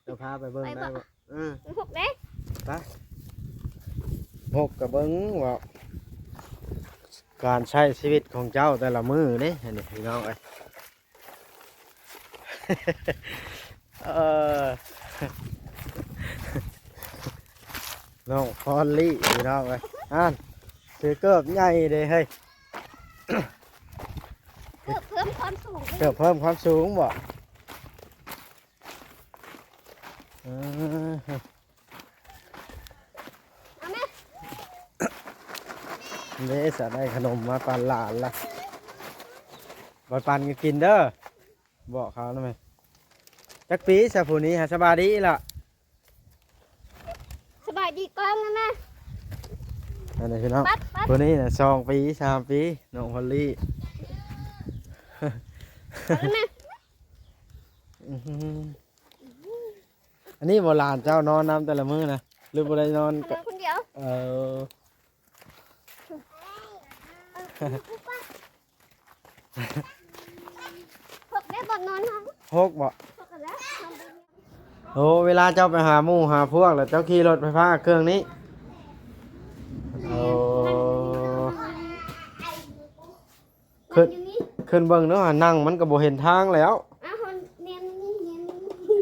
ຈະພາໄປເບິ່ງໄດ້ບໍ່? ເອີ ມັນຫົກເດ້ ໄປ ຫົກກະເບິ່ງວ່າ ການໃຊ້ຊີວິດຂອງເຈົ້າແຕ່ລະມື້ເດ້ ອັນນີ້ພີ່ນ້ອງເອີຍ. ເອີ ນ້ອງພອນລີພີ່ນ້ອງເອີຍ ອ່ານ ຖືເກີບໃຫຍ່ເດ້ເຮີ້ຍ. ເກີບເພີ່ມຄວາມສູງ ເກີບເພີ່ມຄວາມສູງບໍ່? ເອີ ເອົາແມ່ ເດ້ ສະໄດ້ຂະໜົມມາປັນຫຼານລະ ບໍ່ປັນກະກິນເດີ ບອກເຂົານຳແມ່. ຈັກປີຊະຜູ້ນີ້ຫາ? ສະບາຍດີລະ ສະບາຍດີກ້ອງນະແມ່. ອັນນີ້ພີ່ນ້ອງ ປັດ ປັດ ຜູ້ນີ້ນະ ສອງປີ ສາມປີ ນ້ອງພອນລີ. ເອົາແມ່ ອັນນີ້ບໍ່ ຫຼານເຈົ້ານອນນຳແຕ່ລະມື້ນະ ຫຼືບໍ່ໄດ້ນອນ ນອນຄົນດຽວ. ເອີ ຫົກເດ້ ບ່ອນນອນເຮົາ ຫົກບໍ່? ຫົກແລ້ວ. ໂອ້ ເວລາເຈົ້າໄປຫາໝູ່ຫາພວກແລ້ວ ເຈົ້າຂີ່ລົດໄຟຟ້າເຄື່ອງນີ້? ໂອ້ ຂຶ້ນ ຂຶ້ນເບິ່ງເນາະ ນັ່ງມັນກໍບໍ່ເຫັນທາງແລ້ວ. ອ້າວ ແນມນີ້ ແນມນີ້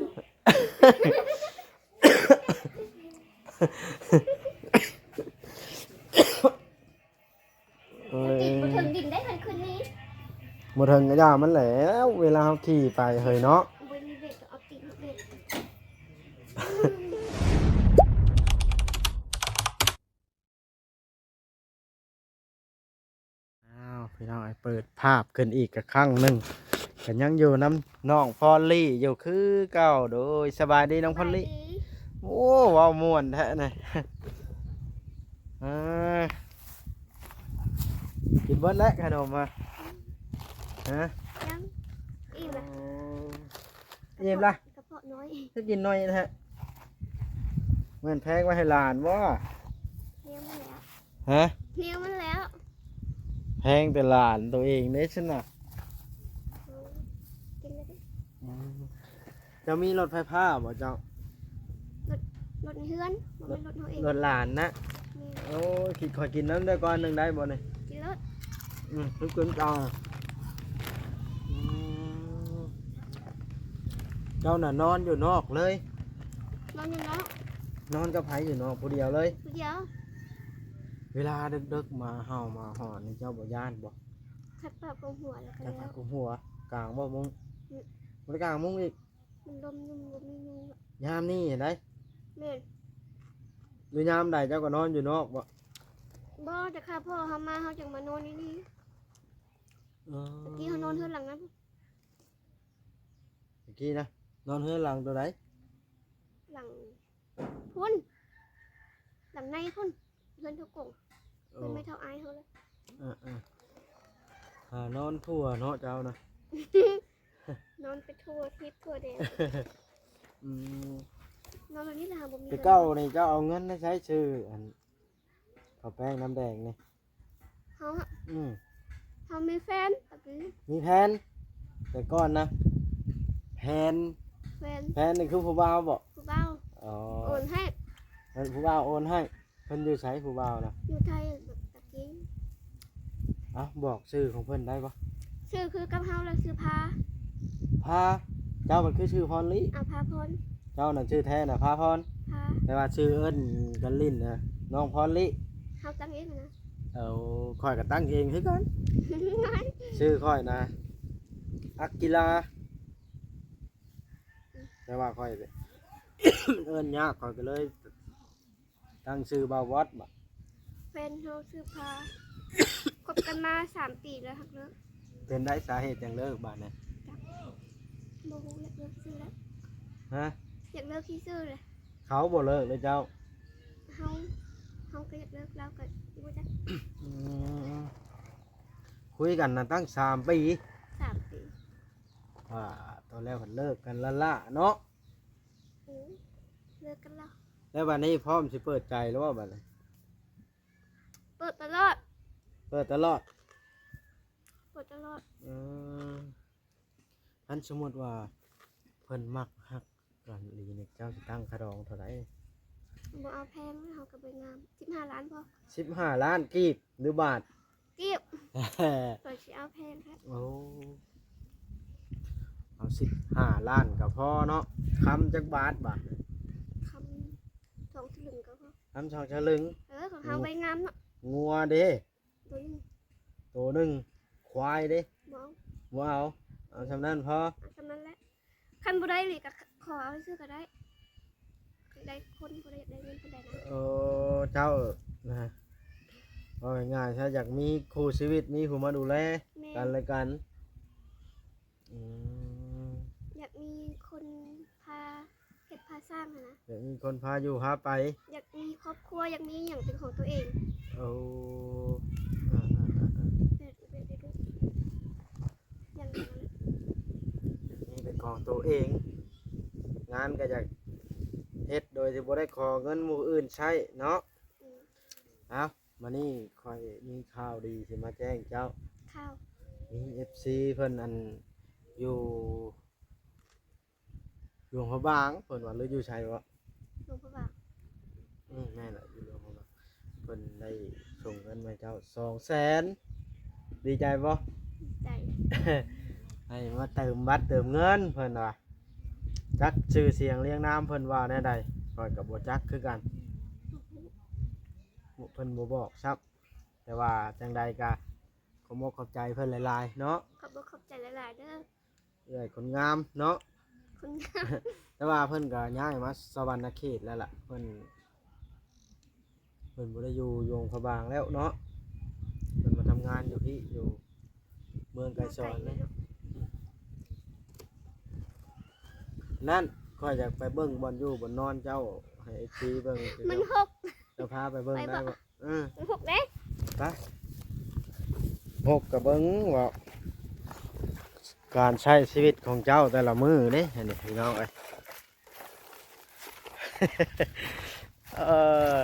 ເອີຍ ບໍ່ເຖິງດິນໄດ້ ຄັນຂຶ້ນນີ້ ບໍ່ເຖິງກະຢ່າມັນແຫຼະ ເວລາເຮົາຂີ່ໄປເຮີ້ຍເນາະ. ບໍ່ມີເບຣກກໍເອົາຕີນເບຣກ. ອ້າວ ພີ່ນ້ອງເອີຍ ເປີດພາບຂຶ້ນອີກກະຄັ້ງໜຶ່ງ ກະຍັງຢູ່ນຳນ້ອງພອນລີຢູ່ຄືເກົ່າ. ໂດຍ ສະບາຍດີນ້ອງພອນລີ. ສະບາຍດີ. ໂອ້ ເວົ້າມ່ວນແທ້ນະ. ເອີ ກິນເບິດແລ້ວຂະໜົມອະ? ຮະ? ຍັງ ອີ່ມລະ. ໂອ້ ອີ່ມລະ. ກະເພາະນ້ອຍ ຄືກິນໜ້ອຍແທ້. ແມ່ນແພງໄວ້ໃຫ້ຫຼານບໍ່? ແນວມັນແລ້ວ. ຮະ? ແນວມັນແລ້ວ. ແພງແຕ່ຫຼານໂຕເອງເດ້ຊັ້ນນະ. ອືມ ກິນແລ້ວເດ້. ອືມ ເຈົ້າມີລົດໄຟຟ້າບໍ່ເຈົ້າ? ລົດ ລົດໃນເຮືອນ ບໍ່ແມ່ນລົດເຮົາເອງ. ລົດຫຼານນະ. ແມ່ນ. ໂອ້ຍ ກິນ ຂໍກິນນຳເດີ ກ້ອນໜຶ່ງໄດ້ບໍ່ນີ້? ກິນໂລດ. ອືມ ທຸກຄົນເຈົ້າ. ອືມ ເຈົ້ານະນອນຢູ່ນອກເລີຍ? ນອນຢູ່ນອກ. ນອນກັບໃຜຢູ່ນອກ? ຜູ້ດຽວເລີຍ? ຜູ້ດຽວ. ເວລາເດິກໆ ໝາເຫົ່າໝາຫອນນີ້ ເຈົ້າບໍ່ຢ້ານບໍ່? ຄັດປາບກົມຫົວແລ້ວກໍ ຄັດປາບກົມຫົວ. ກາງບໍ່ມຸ້ງ? ອືມ ບໍ່ໄດ້ກາງມຸ້ງອີກ. ມັນລົມຍຸ່ງ ບໍ່ມີຍຸງ. ຍາມນີ້ຫັ້ນໃດ? ແມ່ນ. ຫຼືຍາມໃດເຈົ້າກໍນອນຢູ່ນອກບໍ່? ບໍ່ ແຕ່ຂ້າພໍ່ເຮົາມາ ເຮົາຈຶ່ງມານອນຢູ່ນີ້. ເອີ ຕະກີ້ເຮົານອນເຮືອນຫຼັງນັ້ນ. ຕະກີ້ນະ ນອນເຮືອນຫຼັງໂຕໃດ? ຫຼັງພຸ້ນ ຫຼັງໃນພຸ້ນ. ເຮືອນເຖົ້າກົງ. ໂອ້ ເຮືອນແມ່ເຖົ້າອ້າຍເຮົາແຫຼະ. ເອີໆ ຫານອນທົ່ວເນາະເຈົ້ານະ. ນອນໄປທົ່ວທິດທົ່ວແດນ. ອືມ ນອນແບບນີ້ລະຫາບໍ່ມີ. ແຕ່ເກົ່ານີ້ເຈົ້າເອົາເງິນໃນໃສຊື້ອັນ ເຂົ້າແປ້ງນ້ຳແດງນີ້? ເຮົາຫະ? ອືມ ເຮົາມີແຟນຕະກີ້. ມີແຟນ ແຕ່ກ່ອນນະ. ແຟນ ແຟນ ແຟນນີ້ຄືຜູ້ບ່າວບໍ່? ຜູ້ບ່າວ. ອໍ ໂອນໃຫ້. ເພິ່ນ ຜູ້ບ່າວໂອນໃຫ້. ເພິ່ນຢູ່ໃສຜູ້ບ່າວນະ? ຢູ່ໄທຕະກີ້. ເອົ້າ ບອກຊື່ຂອງເພິ່ນໄດ້ບໍ່? ຊື່ຄືກັບເຮົາລະ ຊື່ພາ. ພາ. ເຈົ້າມັນຄືຊື່ພອນລີ. ອາ ພາພອນ. ເຈົ້ານະຊື່ແທ້ນະພາພອນ. ພາ. ແຕ່ວ່າຊື່ເອີ້ນກັນຫຼິ້ນນະ ນ້ອງພອນລີ. ເຮົາຕັ້ງເອງນະ. ເອົາ ຂ້ອຍກໍຕັ້ງເອງຄືກັນ. ຊື່ຂ້ອຍນະ ອັກກິລາ. ແຕ່ວ່າຂ້ອຍ ເອີ້ນຍາກ ຂ້ອຍກໍເລີຍ ຕັ້ງຊື່ບ່າວວອດບາດ. ແຟນເຮົາຊື່ພາ ຄົບກັນມາສາມປີແລ້ວ ຮັກເລີກ. ເປັນໃດສາເຫດຈັ່ງເລີກບາດນີ້? ຈັກ ບໍ່ຮູ້ ຢາກເລີກຊື່ແຫຼະ. ຮະ? ຢາກເລີກຊື່ໆແຫຼະ. ເຂົາບໍ່ເລີກເລີຍເຈົ້າ? ເຮົາ ເຮົາກໍຢາກເລີກ ລາວກໍບໍ່ຈັກ. ອືມ ຄຸຍກັນນະຕັ້ງສາມປີ. ສາມປີ. ວ່າ ຕອນແລກເພິ່ນເລີກກັນລ້າໆເນາະ. ອືມ ເລີກກັນແລ້ວ. ແລ້ວບາດນີ້ພ້ອມຊິເປີດໃຈແລ້ວບໍ່ບາດນີ້? ເປີດຕະຫຼອດ. ເປີດຕະຫຼອດ. ເປີດຕະຫຼອດ. ອືມ ຄັນສົມມຸດວ່າເພິ່ນມັກຮັກ ເ ອັນນີ້ເຈົ້າຊິຕັ້ງຄ່າດອງເທົ່າໃດ? ບໍ່ເອົາແພງ ເຮົາກໍບໍ່ງາມ ສິບຫ້າລ້ານພໍ. ສິບຫ້າລ້ານກີບ ຫຼື ບາດ? ກີບ. ຂ້ອຍຊິເອົາແພງແທ້. ໂອ້ ເອົາສິບຫ້າລ້ານກໍພໍເນາະ. ຄຳຈັກບາດບາດ? ຄຳສອງສະລຶງກໍພໍ. ຄຳສອງສະລຶງ. ເອີ ຂອງເຮົາໄວ້ງາມເນາະ. ງົວເດ້? ໂຕໜຶ່ງ. ໂຕໜຶ່ງ. ຄວາຍເດ້? ບໍ່ເອົາ. ບໍ່ເອົາ. ເອົາສ່ຳນັ້ນພໍ. ເອົາສ່ຳນັ້ນແຫຼະ. ຄັນບໍ່ໄດ້ອີ່ຫຼີກໍຂໍເອົາຊື່ກໍໄດ້. ຢາກໄດ້ຄົນ ບໍ່ໄດ້ຢາກໄດ້ເງິນປານໃດນະ. ໂອ້ ເຈົ້ານະ ເວົ້າງ່າຍໆຊະ ຢາກມີຄູ່ຊີວິດ ມີຜູ້ມາດູແລ ແມ່ນ ກັນແລະກັນ. ອືມ ຢາກມີຄົນພາເຮັດພາສ້າງຫັ້ນນະ. ຢາກມີຄົນພາຢູ່ພາໄປ. ຢາກມີຄອບຄົວ ຢາກມີຫຍັງເປັນຂອງຕົວເອງ. ໂອ້ ອາໆໆໆ ແບບ ແບບ ແບບ ຢ່າງນັ້ນ ມີເປັນຂອງຕົວເອງ ງານກໍຢາກເຮັດໂດຍທີ່ບໍ່ໄດ້ຂໍເງິນໝູ່ອື່ນໃຊ້ເນາະ. ອືມ ເອົ້າ ມື້ນີ້ຂ້ອຍມີຂ່າວດີຊິມາແຈ້ງເຈົ້າ. ຂ່າວ? ມີເອັຟຊີເພິ່ນ ອັນ ຢູ່ ຫຼວງພະບາງ ເພິ່ນວ່າ ຫຼື ຢູ່ໃສວະ? ຫຼວງພະບາງ. ອືມ ແມ່ນລະ ຢູ່ຫຼວງພະບາງ. ເພິ່ນໄດ້ສົ່ງເງິນມາໃຫ້ເຈົ້າສອງແສນ. ດີໃຈບໍ່? ດີໃຈ. ໃຫ້ມາເຕີມບັດເຕີມເງິນ ເພິ່ນວ່າ. ຈັກຊື່ສຽງລຽງນາມເພິ່ນວ່າແນວໃດ ຂ້ອຍກໍບໍ່ຈັກຄືກັນ. ເພິ່ນບໍ່ບອກຊ້ຳ. ແຕ່ວ່າຈັ່ງໃດກໍຂອບອົກຂອບໃຈເພິ່ນຫຼາຍໆເນາະ. ຂອບອົກຂອບໃຈຫຼາຍໆເດີ. ເອື້ອຍຄົນງາມເນາະ. ຄົນງາມ. ແຕ່ວ່າເພິ່ນກໍຍ້າຍມາສະຫວັນນະເຂດແລ້ວລະ. ເພິ່ນ ເພິ່ນບໍ່ໄດ້ຢູ່ ຢູ່ພະບາງແລ້ວເນາະ. ເພິ່ນມາທຳງານຢູ່ພີ້ ຢູ່ເມືອງໄກສອນ. ເມືອງໄກເນາະ. ນັ້ນ ຂ້ອຍຢາກໄປເບິ່ງບ່ອນຢູ່ບ່ອນນອນເຈົ້າ ໃຫ້ເອັຟຊີເບິ່ງ. ມັນຫົກ. ເຈົ້າພາໄປເບິ່ງໄດ້ບໍ່? ໄປບໍ່? ເອີ ມັນຫົກເດ້. ໄປ ຫົກກະເບິ່ງວ່າ ການໃຊ້ຊີວິດຂອງເຈົ້າແຕ່ລະມື້ເດ້ ອັນນີ້ພີ່ນ້ອງເອີຍ. ເອີ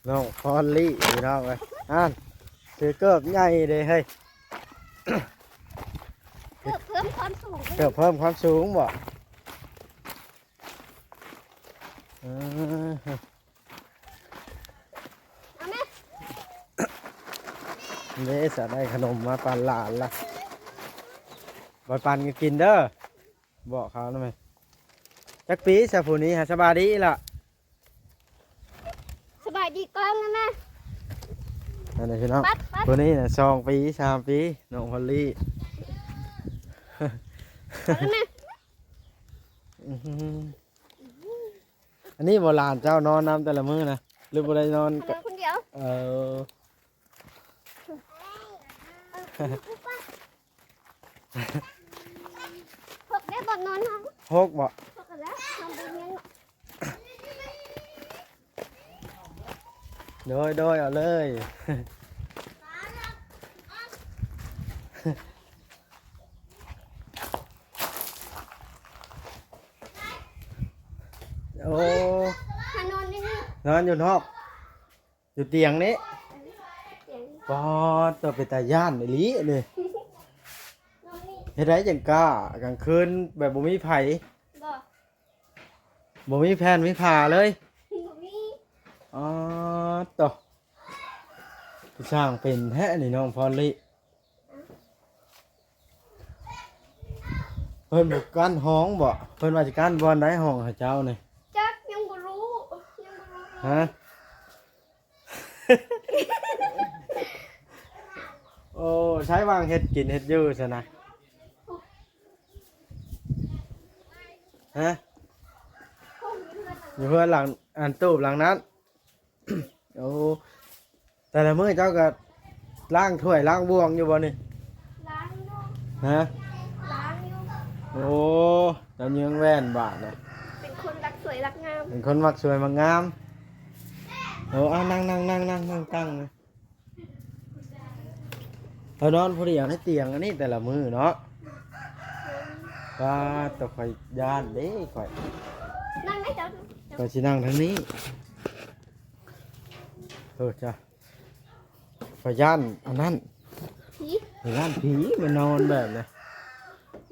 ນ້ອງພອນລີພີ່ນ້ອງເອີຍ. ອ່ານ ຖືເກີບໃຫຍ່ເດ້ເຮີ້ຍ. ເກີບເພີ່ມຄວາມສູງ. ເກີບເພີ່ມຄວາມສູງບໍ່? ເອີ ເອົາແມ່ ເດ້ ສະໄດ້ຂະໜົມມາປັນຫຼານລະ ໄປປັນກັນກິນເດີ. ບອກເຂົານຳແມ່. ຈັກປີຊະຜູ້ນີ້ຫາ? ສະບາຍດີລະ. ສະບາຍດີກ່ອນນະແມ່. ອັນນີ້ພີ່ນ້ອງ ປັດ ປັດ ຜູ້ນີ້ນະ ສອງປີ ສາມປີ ນ້ອງພອນລີ. ອັນນີ້ບໍ່ຫຼານເຈົ້ານອນນຳແຕ່ລະມື້ນະ ຫຼືບໍ່ໄດ້ນອນ ນອນຄົນດຽວ. ເອີ ຫົກເດ້ ບ່ອນນອນເຮົາ. ຫົກບໍ່? ຫົກແລ້ວ ເຮົາບໍ່ມີຫຍັງ. ໂດຍ ໂດຍ ເອົາເລີຍ. ໂອ້ ເຮົານອນຢູ່ນີ້ ນອນຢູ່ນອກ. ຢູ່ຕຽງນີ້. ຕຽງ. ປາດ ເປັນຕາຢ້ານອີ່ຫຼີນີ້. ເຮັດໃດຈັ່ງກ້າ ກາງຄືນແບບບໍ່ມີໃຜ. ບໍ່ ບໍ່ມີແຜ່ນມີຜ້າເລີຍ. ບໍ່ມີ. ອໍ ໂຕ ຊ່າງເປັນແທ້ນີ້ນ້ອງພອນລີ. ເພິ່ນບໍ່ກັ້ນຫ້ອງບໍ? ເພິ່ນວ່າຊິກັ້ນບ່ອນໃດຫ້ອງເຂົາເຈົ້ານີ້? ຈັກ ຍັງບໍ່ຮູ້ ຍັງບໍ່ຮູ້. ຮະ? ໂອ້ ໃຊ້ວາງເຮັດກິນເຮັດຢູ່ຊັ້ນນະ? ຮະ? ຢູ່ເຮືອນຫຼັງ ອັນ ຕູບຫຼັງນັ້ນ. ໂອ້ ແຕ່ລະມື້ເຈົ້າກໍລ້າງຖ້ວຍລ້າງບ່ວງຢູ່ບໍ່ນີ້? ລ້າງຢູ່. ຮະ? ລ້າງຢູ່. ໂອ້ ເຈົ້າເຍືອງແວ່ນບາດນະ. ເປັນຄົນລັກສວຍລັກງາມ. ເປັນຄົນມັກສວຍມັກງາມ. ໂອ້ ອ່າ ນັ່ງໆໆໆ ນັ່ງຕັ້ງ. ເຮົານອນຜູ້ດຽວໃນຕຽງອັນນີ້ແຕ່ລະມື້ເນາະ. ປາດ ແຕ່ຂ້ອຍຢ້ານເດ້ຂ້ອຍ. ນັ່ງໄດ້ເຈົ້າ. ຂ້ອຍຊິນັ່ງທາງນີ້. ເອີ ຈ້າ ຂ້ອຍຢ້ານອັນນັ້ນ. ຜີ? ຂ້ອຍຢ້ານຜີມານອນແບບນີ້.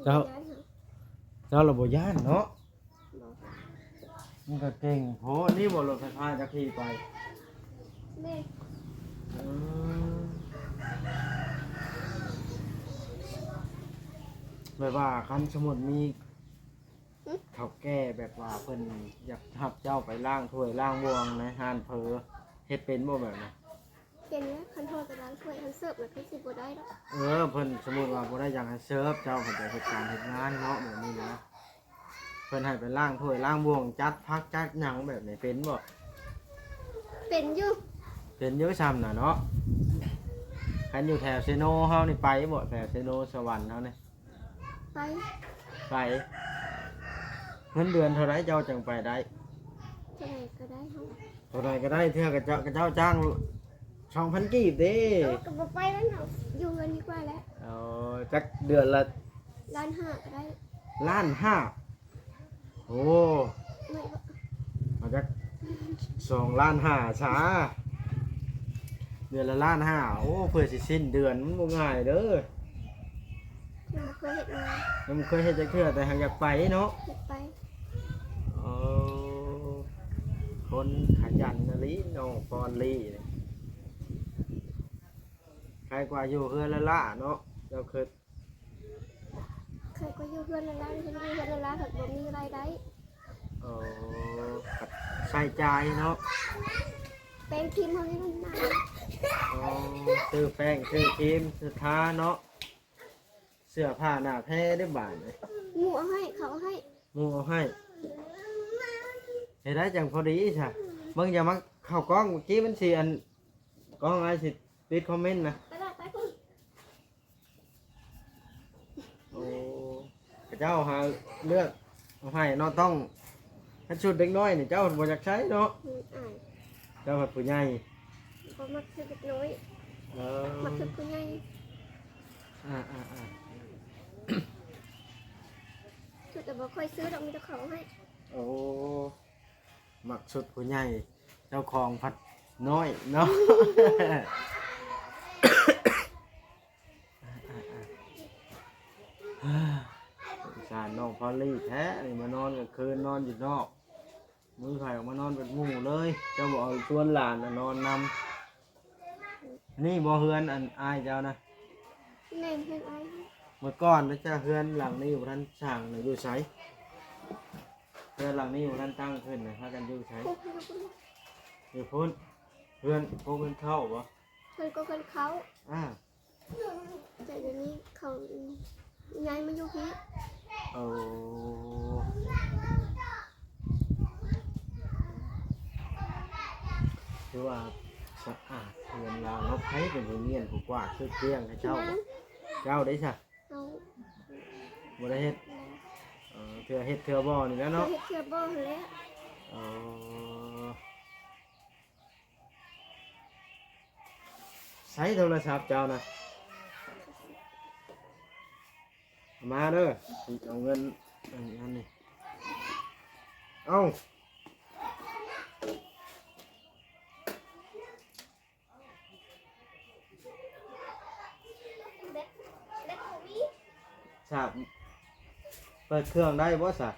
ເຈົ້າ. ເຈົ້າລະບໍ່ຢ້ານເນາະ? ບໍ່. ມັນກໍເກັ່ງໂພດ. ນີ້ບໍ່ລົດໄຟຟ້າເຈົ້າຂີ່ໄປ? ແມ່ນ. ອືມ ແບບວ່າຄັນສົມມຸດມີ ຫຶ ເຖົ້າແກ່ ແບບວ່າເພິ່ນຢາກຮັບເຈົ້າໄປລ້າງຖ້ວຍລ້າງບ່ວງໃນຮ້ານເຝີ ເຮັດເປັນບໍ່ແບບນັ້ນ? ເປັນແລ້ວ. ຄັນເຮົາໄປລ້າງຖ້ວຍ ຄັນເສີບແລ້ວຄືຊິບໍ່ໄດ້ດອກ. ເອີ ເພິ່ນສົມມຸດວ່າບໍ່ໄດ້ຢາກໃຫ້ເສີບ ເຈົ້າກໍໄປເຮັດການເຮັດງານເນາະ ແບບນີ້ນະ. ເພິ່ນໃຫ້ໄປລ້າງຖ້ວຍລ້າງບ່ວງ ຈັດຜັກຈັດຫຍັງແບບນີ້ເປັນບໍ່? ເປັນຢູ່. ເປັນຢູ່ຊ່ຳນະເນາະ. ຄັນຢູ່ແຖວເຊໂນເຮົານີ້ໄປບໍ່? ແຖວເຊໂນສະຫວັນເຮົານີ້ ໄປ. ໄປ. ເງິນເດືອນເທົ່າໃດເຈົ້າຈັ່ງໄປໄດ້? ເທົ່າໃດກໍໄດ້ເຮົາ. ເທົ່າໃດກໍໄດ້. ເທື່ອຂະເຈົ້າ ຂະເຈົ້າຈ້າງສອງພັນກີບເດ້. ເອີ ກໍບໍ່ໄປແລ້ວເນາະ ຢູ່ເຮືອນດີກວ່າແຫຼະ. ເອີ ຈັກເດືອນລະ? ລ້ານຫ້າກໍໄດ້. ລ້ານຫ້າ? ໂອ້ ເອົາຈັກສອງລ້ານຫ້າຊະ ເດືອນລະລ້ານຫ້າ. ໂອ້ ເພື່ອຊິສິ້ນເດືອນ ມັນບໍ່ງ່າຍເດີ. ຍັງບໍ່ເຄີຍເຮັດງານ ຍັງບໍ່ເຄີຍເຮັດຈັກເທື່ອ ແຕ່ຫາກຢາກໄປເນາະ. ຢາກໄປ. ເອີ ຄົນຂະຫຍັນອີ່ຫຼີ ນ້ອງພອນລີ ໄຄກວ່າຢູ່ເຮືອນລ້າໆເນາະ ເຈົ້າຄິດ? ໃຄກວ່າຢູ່ເຮືອນລ້າໆ ຢູ່ເຮືອນລ້າໆ ເພິ່ນບໍ່ມີລາຍໄດ້. ອໍ ໃຊ້ຈ່າຍເນາະ. ແປ້ງຄຣີມເຮົານີ້ມັນໜາ. ອໍ ຊື້ແປ້ງຊື້ຄຣີມຊື້ທາເນາະ. ເສື້ອຜ້າໜ້າແພເດ້ບາດນີ້ ໝູ່ເອົາໃຫ້ ເຂົາເອົາໃຫ້. ໝູ່ເອົາໃຫ້. ເຮັດໄດ້ຈັ່ງພໍດີຊະ. ເບິ່ງຢ່າມາເຂົ້າກ້ອງ ເມື່ອກີ້ມັນຊິອັນ ກ້ອງອ້າຍຊິປິດຄອມເມັນນະ. ໄປລະ ໄປພຸ້ນ. ໂອ້ ເຂົາເຈົ້າຫາເລືອກເອົາໃຫ້ເນາະ. ຕ້ອງ ຄັນຊຸດເດັກນ້ອຍນີ້ເຈົ້າບໍ່ຢາກໃສ່ເນາະ. ອືມ ອາຍ. ເຈົ້າພັດຜູ້ໃຫຍ່ ບໍ່ມັກຊຸດເດັກນ້ອຍ. ເອີ ມັກຊຸດຜູ້ໃຫຍ່. ອ່າໆໆ ຊຸດກໍບໍ່ຄ່ອຍຊື້ດອກ ມີແຕ່ເຂົາເອົາໃຫ້. ໂອ້ ມັກຊຸດຜູ້ໃຫຍ່ ເຈົ້າຂອງພັດນ້ອຍເນາະ. ສງສານນ້ອງພອນລີແທ້ນີ້ ມານອນກາງຄືນນອນຢູ່ນອກ ບໍ່ມີໃຜອອກມານອນເປັນໝູ່ເລີຍ. ເຈົ້າບໍ່ເອົາຊວນຫຼານນະນອນນຳ. ນີ້ບໍ່ເຮືອນອັນອ້າຍເຈົ້ານະ? ແມ່ນ ເຮືອນອ້າຍ. ເມື່ອກ່ອນນະ ເຮືອນຫຼັງນີ້ບໍ່ທັນສ້າງນະ ຢູ່ໃສ? ເຮືອນຫຼັງນີ້ບໍ່ທັນຕັ້ງຂຶ້ນນະ ພາກັນຢູ່ໃສ? ພຸ້ນ ຢູ່ພຸ້ນ. ຢູ່ພຸ້ນ. ເຮືອນ ໂຄງເຮືອນເຂົ້າບໍ່? ເຮືອນ ໂຄງເຮືອນເຂົ້າ. ອ່າ. ແຕ່ດຽວນີ້ເຂົາຍ້າຍມາຢູ່ພີ້. ໂອ້ ຖືວ່າສະອາດເຮືອນລາວເນາະ. ໃຜເປັນຜູ້ມ້ຽນຜູ້ກວາດຄືກ້ຽງໃຫ້ເຈົ້າ? ເຈົ້າໄດ້ຊະ? ເຮົາ ບໍ່ໄດ້ເຮັດ. ເອີ ເທື່ອເຮັດເທື່ອບໍ່ນີ້ແຫຼະເນາະ. ເທື່ອເຮັດເທື່ອບໍ່ຫັ້ນແຫຼະ. ອໍ. ໃຊ້ໂທລະສັບເຈົ້ານະ ເອົາມາເດີ ຊິເອົາເງິນອັນນັ້ນນີ້. ເອົ້າ ສາບ ເປີດເຄື່ອງໄດ້ບໍ່ສະ?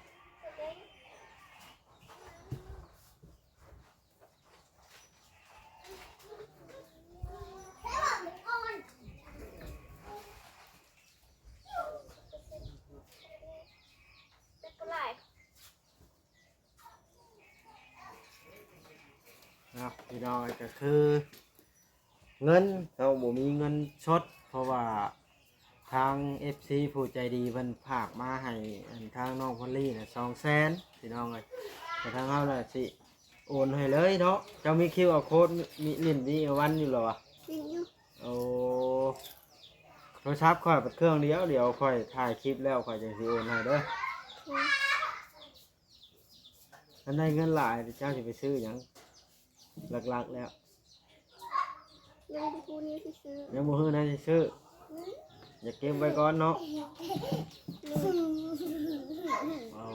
ເນາະ ພີ່ນ້ອງເອີຍ ກໍຄືເງິນ ເຮົາບໍ່ມີເງິນສົດ ເພາະວ່າ ທາງເອັຟຊີຜູ້ໃຈດີເພິ່ນຝາກມາໃຫ້ ອັນ ທາງນ້ອງພອນລີນະ ສອງແສນ ພີ່ນ້ອງເອີຍ. ແຕ່ທາງເຮົາລະຊິໂອນໃຫ້ເລີຍເນາະ. ເຈົ້າມີຄິວອາໂຄດ ມີຫຼິ້ນມີອາວັນຢູ່ລະວະ? ຫຼິ້ນຢູ່. ໂອ້ ໂທລະສັບຂ້ອຍເປັນເຄື່ອງດຽວ ດຽວຂ້ອຍຖ່າຍຄລິບແລ້ວຂ້ອຍຈັ່ງຊິໂອນໃຫ້ເດີ. ໂອເຄ. ຄັນໄດ້ເງິນຫຼາຍ ເຈົ້າຊິໄປຊື້ຫຍັງ ຫຼັກໆແລ້ວ? ຍັງບໍ່ຮູ້ແນວຊິຊື້. ຍັງບໍ່ຮູ້ແນວຊິຊື້. ອືມ ຢາກເກັບໄວ້ກ່ອນເນາະ. ໂອ້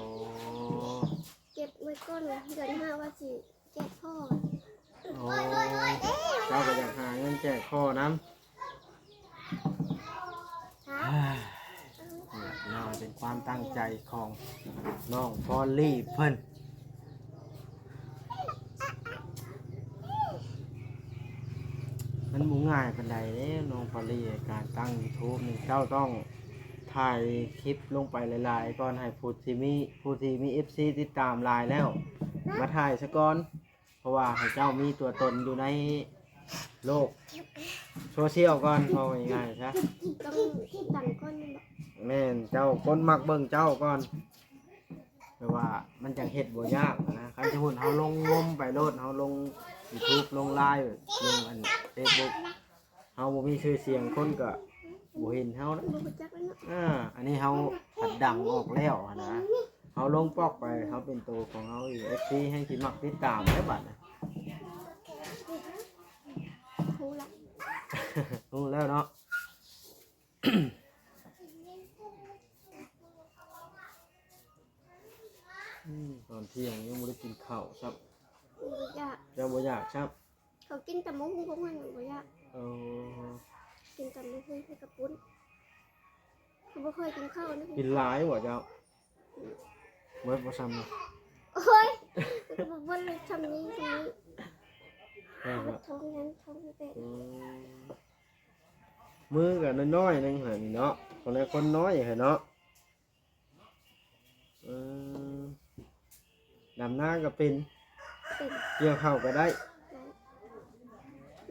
ເກັບໄວ້ກ່ອນ ເດືອນຫ້າວ່າຊິແຈກພໍ່. ໂອ້ ເຈົ້າກໍຢາກຫາເງິນແຈກພໍ່ນຳ. ຮະ? ອ່າ ອ່າ ເປັນຄວາມຕັ້ງໃຈຂອງນ້ອງພອນລີເພິ່ນ. ມັນບໍ່ງ່າຍປານໃດເດ້ນ້ອງພອນລີ ການຕັ້ງຢູທູບນີ້ ເຈົ້າຕ້ອງຖ່າຍຄລິບລົງໄປຫຼາຍໆ ກ່ອນ ໃຫ້ຜູ້ທີ່ມີ ຜູ້ທີ່ມີເອັຟຊີຕິດຕາມຫຼາຍແລ້ວ ມາຖ່າຍສາກ່ອນ. ເພາະວ່າໃຫ້ເຈົ້າມີຕົວຕົນຢູ່ໃນໂລກໂຊຊຽວກ່ອນ ເວົ້າງ່າຍໆຊະ. ຕ້ອງເຮັດດັງກ່ອນແມ່ນບໍ່? ແມ່ນ ເຈົ້າ ຄົນມັກເບິ່ງເຈົ້າກ່ອນ. ແຕ່ວ່າມັນຈັ່ງເຮັດບໍ່ຍາກນະ. ຄັນສົມມຸດເຮົາລົງງົມໄປໂລດ ເຮົາລົງຢູທູບ ລົງລາຍ ລົງອັນເຟສບຸກ ເຮົາບໍ່ມີຊື່ສຽງ ຄົນກໍບໍ່ເຫັນເຮົານະ. ບໍ່ຮູ້ຈັກແລ້ວເນາະ. ອ່າ ອັນນີ້ເຮົາພັດດັງອອກແລ້ວຫັ້ນນະ ເຮົາລົງປອກໄປ ເຮົາເປັນໂຕຂອງເຮົາເອງ ເອັຟຊີແຮ່ງຊິມັກຕິດຕາມແລ້ວບັດນີ້. ຮູ້ລະ ຮູ້ແລ້ວເນາະ. ອືມ ຕອນທ່ຽງຍັງບໍ່ໄດ້ກິນເຂົ້າຊ້ຳ. ບໍ່ຢາກ ເຈົ້າບໍ່ຢາກຊ້ຳ. ເຂົາກິນຕຳບັກຫຸ່ງພວກມັນບໍ່ຢາກ. ເອີ ກິນຕຳບັກຫຸ່ງໃສ່ກະປຸ້ນ. ເຂົາບໍ່ຄ່ອຍກິນເຂົ້ານະ. ກິນຫຼາຍບໍ່ເຈົ້າ? ອືມ ເບິດບໍ່ຊ້ຳນີ້? ໂອ້ຍ ບໍ່ເບິດເລີຍ ຊ້ຳນີ້ ຊ້ຳນີ້. ແມ່ນບໍ່? ທ້ອງຍັງ ທ້ອງບໍ່ແຕກ. ອືມ ມືກໍນ້ອຍໆໜຶ່ງຫັ້ນເນາະ ຄົນລະຄົນນ້ອຍຫັ້ນເນາະ. ເອີ ດຳນາກໍເປັນ ເປັນ ກ່ຽວເຂົ້າກໍໄດ້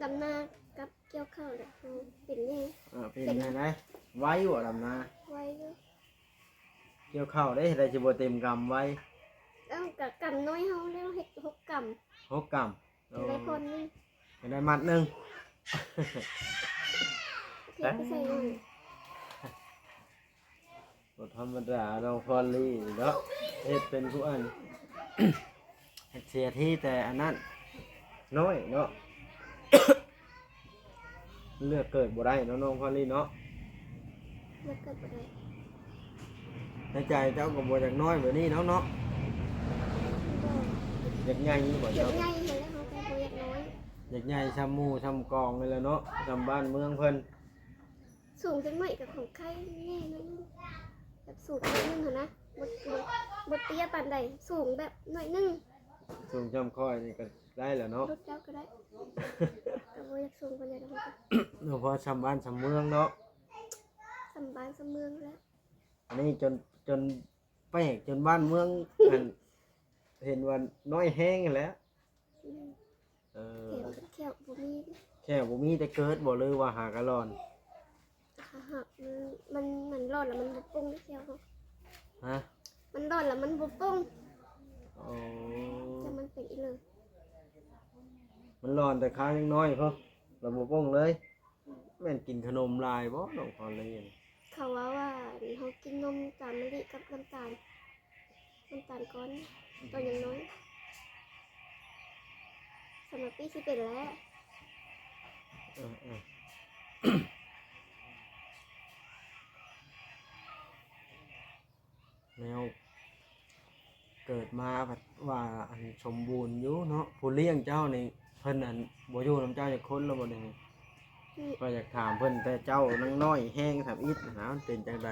ໄດ້ ດຳນາກັບກ່ຽວເຂົ້າແຫຼະ ເປັນແດ່. ເອີ ເປັນ ເປັນແນວໃດ? ໄວບໍ່ດຳນາ? ໄວຢູ່. ກ່ຽວເຂົ້າເດ້ ເຮັດໃດຊິບໍ່ເຕັມກຳໄວ? ເອີ ກໍກຳນ້ອຍເຮົາແລ້ວເຮັດຫົກກຳ ຫົກກຳ. ໂອ້ ໄດ້ພອນໜຶ່ງ ໄດ້ມັດໜຶ່ງ. ເກັບໄປໃສ່ໜຶ່ງ. ບໍ່ທຳມະດານ້ອງພອນລີເນາະ ເຮັດເປັນຜູ້ອັນ ເຮັດເສຍທີ່ແຕ່ອັນນັ້ນນ້ອຍເນາະ. ເລືອກເກີດບໍ່ໄດ້ເນາະນ້ອງພອນລີເນາະ ເລືອກເກີດບໍ່ໄດ້. ໃນໃຈເຈົ້າກໍບໍ່ຢາກນ້ອຍແບບນີ້ເນາະ ເນາະ. ບໍ່ ຢາກໃຫຍ່ນີ້ບໍ່ ຢາກເຈົ້າ? ໃຫຍ່ຫັ້ນແຫຼະ ເຮົາກໍບໍ່ຢາກນ້ອຍ. ຢາກໃຫຍ່ຊ່ຳໝູ່ຊ່ຳກອງນີ້ແຫຼະເນາະ ຊ່ຳບ້ານເມືອງເພິ່ນ. ສູງຈັກໜ້ອຍກໍຂອງໄຂ່ແດ່ໜ້ອຍໜຶ່ງ ແບບສູງໜ້ອຍໜຶ່ງຫັ້ນນະ ບໍ່ ບໍ່ ບໍ່ເຕ້ຍປານໃດ ສູງແບບໜ້ອຍໜຶ່ງ. ສູງຊ່ຳຂ້ອຍນີ້ກໍໄດ້ແຫຼະເນາະ ລົດເຈົ້າກໍໄດ້ ກໍບໍ່ຢາກສູງປານໃດດອກ. ເອີ ພໍຊ່ຳບ້ານຊ່ຳເມືອງເນາະ ຊ່ຳບ້ານຊ່ຳເມືອງແລ້ວ. ອັນນີ້ຈົນ ຈົນແປກ ຈົນບ້ານເມືອງ ອັນ ເຫັນວ່ານ້ອຍແຮງຫັ້ນແຫຼະ. ອືມ ເອີ ແຂ້ວ ແຂ້ວບໍ່ມີ ແຂ້ວບໍ່ມີແຕ່ເກີດບໍ່ ຫຼືວ່າຫາກະຫຼອນ? ຫາກ ມັນ ມັນ ມັນຫຼອນແລ້ວມັນບໍ່ປົ່ງເດ້ແຂ້ວ. ຮະ? ມັນຫຼອນແລ້ວມັນບໍ່ປົ່ງ. ອໍ ແຕ່ມັນເປັນອີ່ເລີ ມັນຫຼອນແຕ່ຄາວຍັງນ້ອຍພຸ້ນ ແລ້ວບໍ່ປົ່ງເລີຍ. ແມ່ນກິນຂະໜົມຫຼາຍບໍ່ນ້ອງພອນລີ? ເຂົາເວົ້າວ່າເຮົາກິນນົມຕາມມະລິກັບນ້ຳຕານ ນ້ຳຕານກ້ອນ ຕອນຍັງນ້ອຍ. ສຳລັບປີຊິເປັນແລ້ວ. ເອີ ເອີ ແນວເກີດມາພັດວ່າອັນສົມບູນຢູ່ເນາະ. ຜູ້ລ້ຽງເຈົ້ານີ້ເພິ່ນອັນບໍ່ຢູ່ນຳເຈົ້າຈັກຄົນແລ້ວບໍ່ດຽວນີ້? ອືມ ຂ້ອຍຢາກຖາມເພິ່ນ ແຕ່ເຈົ້າຍັງນ້ອຍແຮງທຳອິດຫັ້ນນະ ມັນເປັນຈັ່ງໃດ?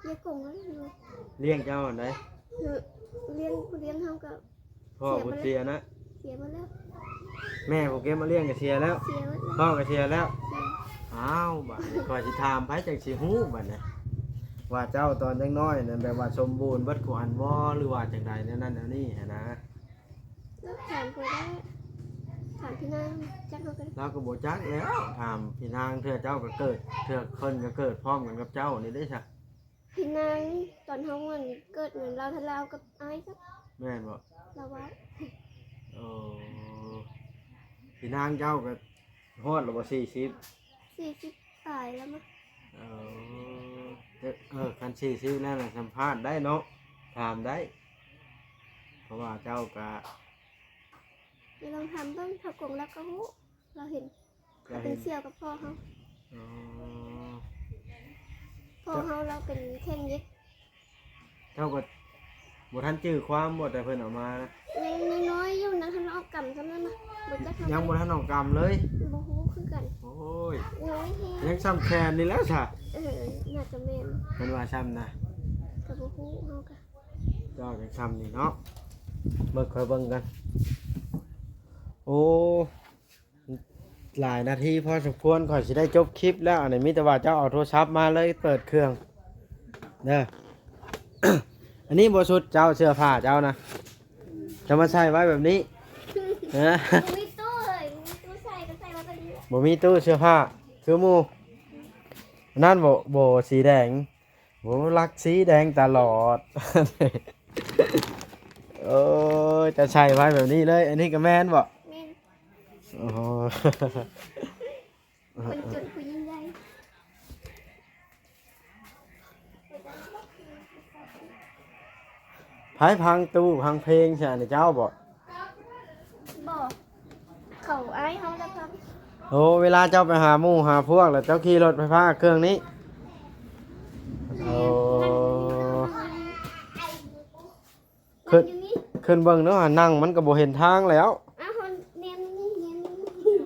ເລີຍກົງແລ້ວເນາະ ລ້ຽງເຈົ້າຫັ້ນໃດ? ອືມ ລ້ຽງ ຜູ້ລ້ຽງເຮົາກໍ ພໍ່ຜູ້ເສຍນະ ເສຍໝົດແລ້ວ. ແມ່ຜູ້ເກັບມາລ້ຽງກໍເສຍແລ້ວ ເສຍໝົດແລ້ວ ພໍ່ກໍເສຍແລ້ວ. ອືມ ອ້າວ ບາດນີ້ຂ້ອຍຊິຖາມໃຜຈັ່ງຊິຮູ້ບາດນີ້ ວ່າເຈົ້າຕອນຍັງນ້ອຍນັ້ນແບບວ່າສົມບູນເບິດຄູ່ອັນບໍ່ ຫຼືວ່າຈັ່ງໃດແນວນັ້ນແນວນີ້ຫັ້ນນະ? ຖາມຜູ້ໃດ? ຖາມພີ່ນາງຈັກເຮົາກໍ ລາວກໍບໍ່ຈັກແລ້ວ ຖາມພີ່ນາງ ເທື່ອເຈົ້າກໍເກີດ ເທື່ອເພິ່ນກໍເກີດພ້ອມກັນກັບເຈົ້ານີ້ເດ້ຊະ. ພີ່ນາງ ຕອນເຮົາ ອັນ ເກີດນັ້ນ ລາວ ຖ້າລາວກັບອ້າຍຊະ. ແມ່ນບໍ່? ລາວວ່າ. ໂອ້ ພີ່ນາງເຈົ້າກໍຮອດແລ້ວບໍ່ ສີ່ສິບ? ສີ່ສິບປາຍແລ້ວມະ. ເອີ ເອີ ຄັນສີ່ສິບແລ້ວນະ ສຳພາດໄດ້ເນາະ ຖາມໄດ້ ເພາະວ່າເຈົ້າກະ ດຽວລອງຖາມເບິ່ງ ຖ້າກົງແລ້ວກໍຮູ້ ລາວເຫັນ ເຂົາເປັນສ່ຽວກັບພໍ່ເຮົາ. ອໍ ພໍ່ເຮົາລາວເປັນແຂ່ງເຢັບ. ເຈົ້າກໍບໍ່ທັນຈື່ຄວາມບໍ່ ແຕ່ເພິ່ນເອົາມານະ? ຍັງນ້ອຍຢູ່ ຍັງທັນອອກກຳສ່ຳນັ້ນນະ ບໍ່ຈັກ ຍັງບໍ່ທັນອອກກຳເລີຍ. ບໍ່ຮູ້ຄືກັນ. ໂອ້ຍ ຍັງຊ້ຳແຂນນີ້ແຫຼະຊະ. ເອີ ໜ້າຈະແມ່ນ ເພິ່ນວ່າຊ້ຳນະ ກໍບໍ່ຮູ້ ເຮົາກໍ ເຈົ້າຍັງຊ້ຳນີ້ເນາະ. ເບິ່ງ ຂ້ອຍເບິ່ງກັນ. ໂອ້ ຫຼາຍນາທີພໍສົມຄວນ ຂ້ອຍຊິໄດ້ຈົບຄລິບແລ້ວ. ອັນນີ້ມີແຕ່ວ່າເຈົ້າເອົາໂທລະສັບມາເລີຍ ເປີດເຄື່ອງເດີ. ອັນນີ້ບໍ່ຊຸດເຈົ້າ ເສື້ອຜ້າເຈົ້ານະ ຈະມາໃສ່ໄວ້ແບບນີ້ ຮະ? ບໍ່ມີຕູ້ເລີຍ ບໍ່ມີຕູ້ໃສ່ກໍໃສ່ໄວ້ແບບນີ້ ບໍ່ມີຕູ້ເສື້ອຜ້າຄືໝູ່. ອັນນັ້ນບໍ່ ບໍ່ ສີແດງ ໂອ້ ລັກສີແດງຕະຫຼອດ. ໂອ້ຍ ຈະໃສ່ໄວ້ແບບນີ້ເລີຍ. ອັນນີ້ກໍແມ່ນບໍ່? ແມ່ນ. ໂອ້ໂຫ ຄົນຈົນຜູ້ຍິ່ງໃຫຍ່. ໃຜພັງຕູ້ພັງເພງຊະ ອັນນີ້ເຈົ້າບໍ່? ບໍ່ ເຂົາອ້າຍເຮົາລະພັງ. ໂອ້ ເວລາເຈົ້າໄປຫາໝູ່ຫາພວກ ແລ້ວເຈົ້າຂີ່ລົດໄຟຟ້າເຄື່ອງນີ້? ໂອ້ ຂຶ້ນ ຂຶ້ນເບິ່ງເນາະ ນັ່ງມັນກໍບໍ່ເຫັນທາງແລ້ວ. ອ້າວ ແນມນີ້ ແນມນີ້.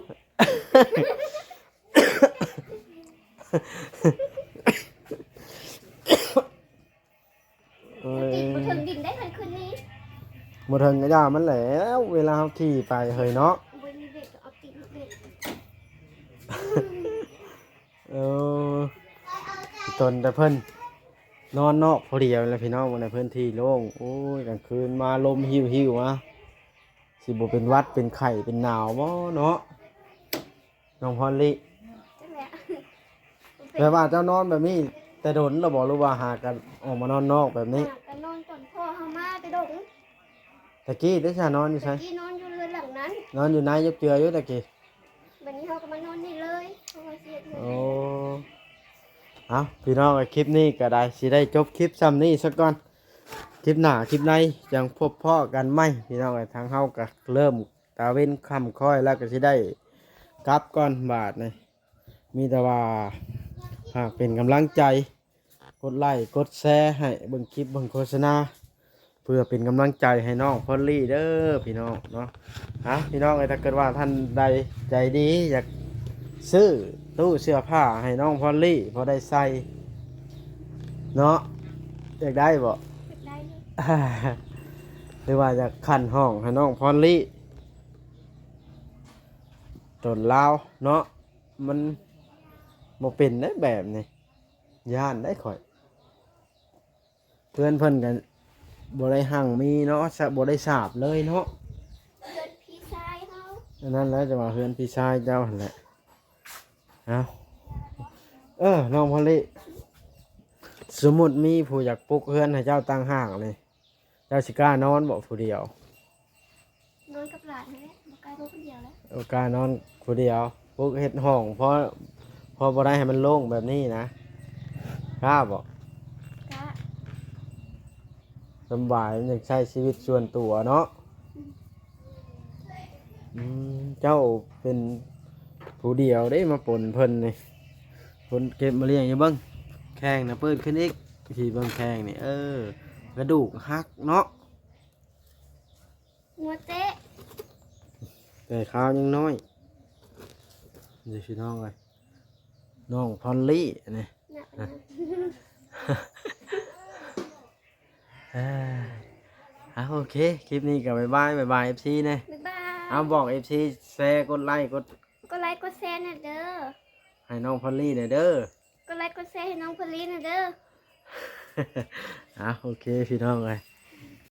ເອີຍ ບໍ່ເຖິງດິນໄດ້ ຄັນຂຶ້ນນີ້ ບໍ່ເຖິງກໍຢ່າມັນແຫຼະ ເວລາເຮົາຂີ່ໄປເຮີຍເນາະ. ບໍ່ມີເບຣກກໍເອົາຕີນເບຣກ. ເອີ ຕົນແຕ່ເພິ່ນນອນນອກຜູ້ດຽວແຫຼະພີ່ນ້ອງ ບໍ່ໄດ້ພື້ນທີ່ໂລ່ງ. ໂອ້ຍ ກາງຄືນມາລົມຫິວໆ ມາ ຊິບໍ່ເປັນຫວັດເປັນໄຂ້ເປັນໜາວບໍ່ເນາະ ນ້ອງພອນລີ? ຈັ່ງໃດ ແບບວ່າເຈົ້ານອນແບບນີ້ແຕ່ດົນແລ້ວບໍ່ ຫຼືວ່າຫາກັນອອກມານອນນອກແບບນີ້? ຫາກັນນອນຕອນພໍ່ເຮົາມາແຕ່ດົນ. ຕະກີ້ເດ້ຊະ ນອນຢູ່ໃສ? ຕະກີ້ນອນຢູ່ເຮືອນຫຼັງນັ້ນ ນອນຢູ່ໃນຍົກເຈືອຢູ່ຕະກີ້. ບັດນີ້ເຮົາກໍມານອນນີ້ເລີຍ ເພາະວ່າຊິເຮັດເຮືອນ. ໂອ້ ເອົາ ພີ່ນ້ອງເອີຍ ຄລິບນີ້ກໍໄດ້ ຊິໄດ້ຈົບຄລິບຊ່ຳນີ້ສາກ່ອນ. ຄລິບໜ້າຄລິບໃນຈັ່ງພົບພໍ້ກັນໃໝ່ ພີ່ນ້ອງເອີຍ. ທາງເຮົາກໍເລີ່ມຕາເວັນຄ່ຳຄ້ອຍແລ້ວ ກໍຊິໄດ້ກັບກ່ອນບາດນີ້. ມີແຕ່ວ່າຫາກເປັນກຳລັງໃຈ ກົດໄລ້ກົດແຊໃຫ້ເບິ່ງຄລິບເບິ່ງໂຄສະນາ ເພື່ອເປັນກຳລັງໃຈໃຫ້ນ້ອງພອນລີເດີພີ່ນ້ອງເນາະ. ອ່ະ ພີ່ນ້ອງເອີຍ ຖ້າເກີດວ່າທ່ານໃດໃຈດີ ຢາກຊື້ຕູ້ເສື້ອຜ້າໃຫ້ນ້ອງພອນລີພໍໄດ້ໃສ່ເນາະ ຢາກໄດ້ບໍ່? ຢາກໄດ້ຢູ່ ຫຼືວ່າຢາກຂັ້ນຫ້ອງໃຫ້ນ້ອງພອນລີ ຕົນລາວເນາະ ມັນບໍ່ເປັນເດ້ແບບນີ້ ຢ້ານໄດ໋ຂ້ອຍ. ເຮືອນເພິ່ນກໍບໍ່ໄດ້ຮັ່ງມີເນາະ ສະ ບໍ່ໄດ້ສາບເລີຍເນາະ ເຮືອນພີ່ຊາຍເຮົາ. ອັນນັ້ນແຫຼະ ຈະວ່າເຮືອນພີ່ຊາຍເຈົ້າຫັ້ນແຫຼະ. ເອົ້າ ເອີ ນ້ອງພອນລີ ສົມມຸດມີຜູ້ຢາກປຸກເຮືອນໃຫ້ເຈົ້າຕ່າງຫາກນີ້ ເຈົ້າຊິກ້ານອນບໍ່ຜູ້ດຽວ? ນອນກັບຫຼານຫັ້ນແຫຼະ ບໍ່ກ້ານອນຄົນດຽວແຫຼະ. ບໍ່ກ້ານອນຜູ້ດຽວ ປຸກເຮັດຫ້ອງພໍ ພໍບໍ່ໄດ້ໃຫ້ມັນໂລ່ງແບບນີ້ນະ ກ້າບໍ່? ກ້າ ສຳບາຍ ມັນຢາກໃຊ້ຊີວິດສ່ວນຕົວເນາະ. ອືມ ອືມ ເຈົ້າເປັນຜູ້ດຽວເດ້ມາປົນເພິ່ນນີ້ ຄົນເກັບມາລ້ຽງ. ຢູ່ເບິ່ງແຂ້ງນະ ເປີດຂຶ້ນອີກ ທີ່ເບິ່ງແຂ້ງນີ້ ເອີ ກະດູກຫັກເນາະ. ຫົວເຕະ ແຕ່ຂາວຍັງນ້ອຍ ນີ້ພີ່ນ້ອງເອີຍ ນ້ອງພອນລີນີ້. ເອີ ອ່າ ໂອເຄ ຄລິບນີ້ກໍບາຍບາຍ ບາຍບາຍເອັຟຊີແດ່. ບາຍບາຍ ເອົາ ບອກເອັຟຊີ ແຊ ກົດໄລ້ ກົດ ກົດໄລ້ ກົດແຊແດ່ເດີ ໃຫ້ນ້ອງພອນລີແດ່ເດີ. ກົດໄລ້ກົດແຊໃຫ້ນ້ອງພອນລີແດ່ເດີ. ອ່າ ໂອເຄ ພີ່ນ້ອງເອີຍ